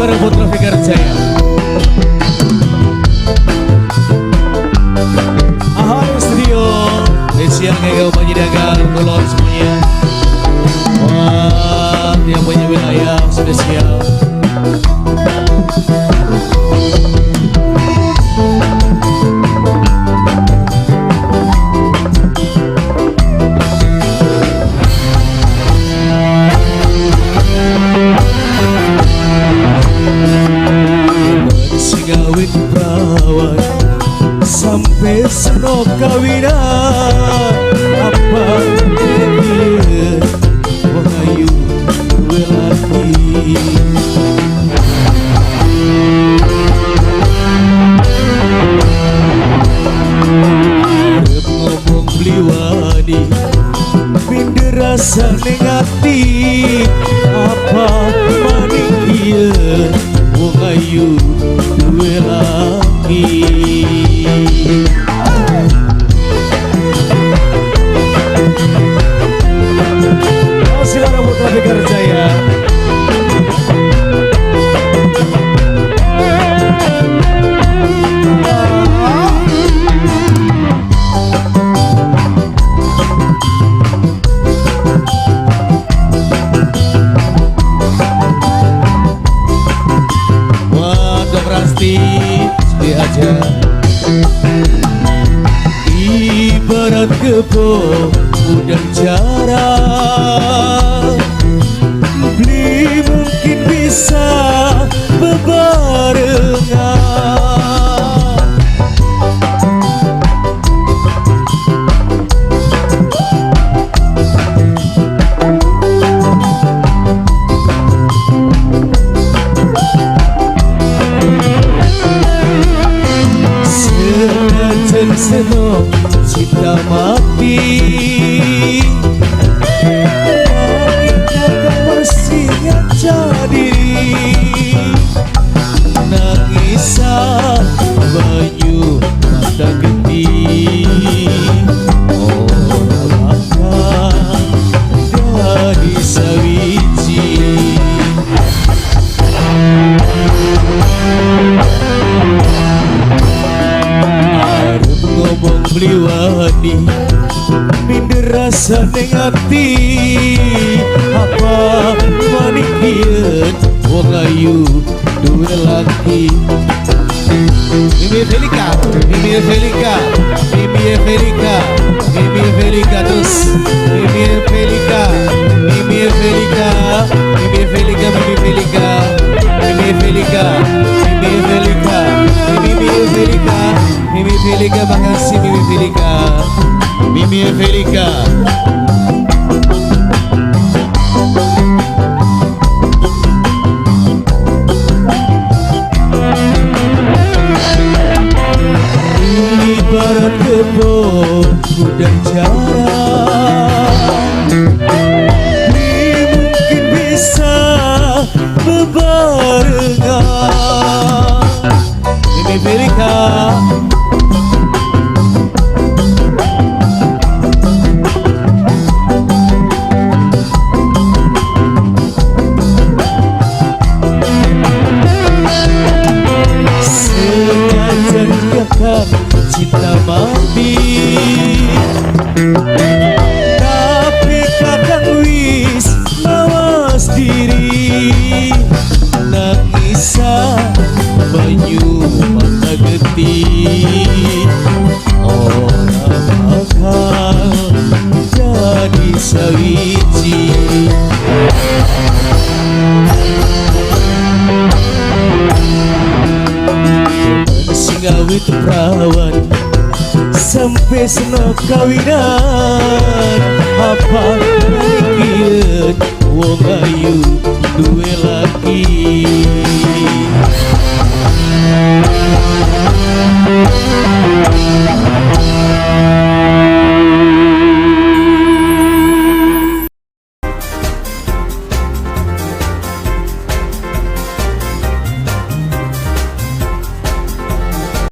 bareng Putra Fikar Jaya. Ahoy Studio spesial kayak Panji Dagang Kulon semuanya. Wah, yang punya wilayah spesial. Singawit perawan sampai seno kawinan, apa wong ayu duwe laki. Arep ngomong beli wani minder rasane ati, apa maning ieu wong ayu duwe laki. Silakan Putra Fikar Jaya. Wah, Dok Rasti, sedih aja. Ibarat kebo udah jarang, beli mungkin bisa bebarengan. Senajan senok cinta mati, diri nangisa banyu mata getih, ora bakal dadi sawiji. Arep ngomong beli wani minder rasane ati, apa maning ieu wong ayu duwe laki. Mimi Felika, Mimi Felika, Mimi Felika, Mimi Felika terus, Mimi Felika, Mimi Felika, Mimi Felika, Mimi Felika, Mimi Felika, Mimi Felika, Mimi Felika, Mimi Felika, makasih Mimi Felika, Mimi Felika. Ibarat kebo udah jarang, mungkin bisa bebarengan. Mimi Felika. Senajan kakak cinta mati, tapi kakang wis mawas diri, nangisa banyu mata getih, ora bakal jadi sawiji. Singawit perawan sampai seno kawinan, apa maning wong ayu duwe laki.